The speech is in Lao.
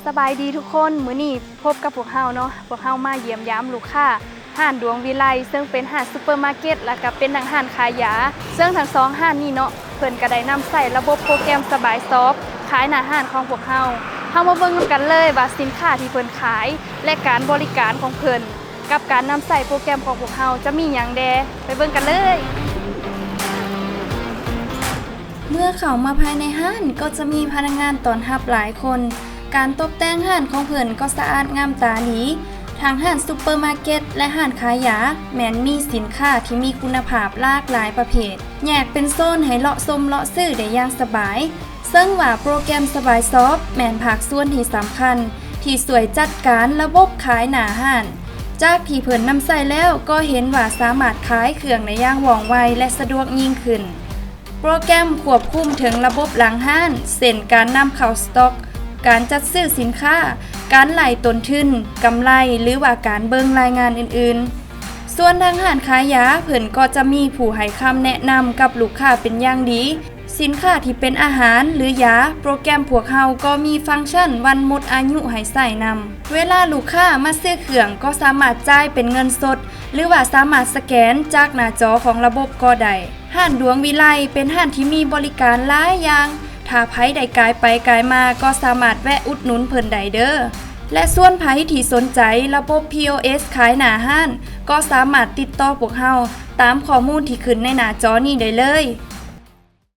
ສະບາຍດີທຸກຄົນ, ມື້ນີ້ພົບກັບພວກເຮົາເນາະ, ພວກເຮົາມາຢ້ຽມຢາມລູກຄ້າຮ້ານດວງວິໄລ ເຊິ່ງເປັນຮ້ານຊຸບເປີມາເກັດ ແລະກະເປັນທັງຮ້ານຂາຍຢາ. ເຊິ່ງທັງສອງຮ້ານນີ້ເນາະ ເພິ່ນກະໄດ້ນຳໃຊ້ລະບົບໂປຣແກຣມສະບາຍຊອບ ຂາຍໜ້າຮ້ານຂອງພວກເຮົາ. ເຮົາມາເບິ່ງນຳກັນເລີຍວ່າສິນຄ້າທີ່ເພິ່ນຂາຍ ແລະການບໍລິການຂອງເພິ່ນ ກັບການນຳໃຊ້ໂປຣແກຣມຂອງພວກເຮົາຈະມີຫຍັງແດ່. ໄປເບິ່ງກັນເລີຍ. ເມື່ອເຂົ້າມາພາຍໃນຮ້ານກໍຈະມີພະນັກງານຕ້ອນຮັບຫຼາຍຄົນ. ການຕົບແຕ່ງຮ້ານຂອງເພິ່ນກໍສະອາດງາມຕາດີ. ທັງຮ້ານຊຸບເປີມາເກັດ ແລະຮ້ານຂາຍຢາ ແມ່ນມີສິນຄ້າທີ່ມີຄຸນນະພາບຫຼາກຫຼາຍປະເພດ, ແຍກເປັນໂຊນໃຫ້ເລາະຊົມເລາະຊື້ໄດ້ຢ່າງສະບາຍ. ເຊິ່ງວ່າໂປຣແກຣມສະບາຍຊອບແມ່ນພາກສ່ວນທີ່ສຳຄັນ ທີ່ຊ່ວຍຈັດການລະບົບຂາຍໜ້າຮ້ານ. ຈາກທີ່ເພິ່ນນຳໃຊ້ແລ້ວກໍເຫັນວ່າສາມາດຂາຍເຄື່ອງໄດ້ຢ່າງວ່ອງໄວ ແລະສະດວກຍິ່ງຂຶ້ນ. ໂປຣແກຣມຄວບຄຸມເຖິງລະບົບຫຼັງຮ້ານ ເຊັ່ນ ການນຳເຂົ້າສະຕັອກ, ການຈັດຊື້ສິນຄ້າ, ການໄລ່ຕົ້ນທຶນ, ກຳໄລ ຫຼືວ່າການເບິ່ງລາຍງານອື່ນໆ. ສ່ວນທາງຮ້ານຂາຍຢາ ເພິ່ນກໍຈະມີຜູ້ໃຫ້ຄຳແນະນຳກັບລູກຄ້າເປັນຢ່າງດີ. ສິນຄ້າທີ່ເປັນອາຫານ ຫຼືຢາ, ໂປຣແກຣມພວກເຮົາກໍມີຟັງຊັນວັນໝົດອາຍຸໃຫ້ໃຊ້ນຳ. ເວລາລູກຄ້າມາຊື້ເຄື່ອງກໍສາມາດຈ່າຍເປັນເງິນສົດ ຫຼືວ່າສາມາດສະແກນຈາກໜ້າຈໍຂອງລະບົບກໍໄດ້. ຮ້ານດວງວິໄລເປັນຮ້ານທີ່ມີບໍລິການຫຼາຍຢ່າງ, ຖ້າໃຜໄດ້ກາຍໄປກາຍມາກໍສາມາດແວະອຸດໜູນເພິ່ນໄດ້ເດີ້. ແລະສ່ວນໃຜທີ່ສົນໃຈລະບົບ ພີໂອເອສ ຂາຍໜ້າຮ້ານ ກໍສາມາດຕິດຕໍ່ພວກເຮົາຕາມຂໍ້ມູນທີ່ຂຶ້ນໃນໜ້າຈໍນີ້ໄດ້ເລີຍ.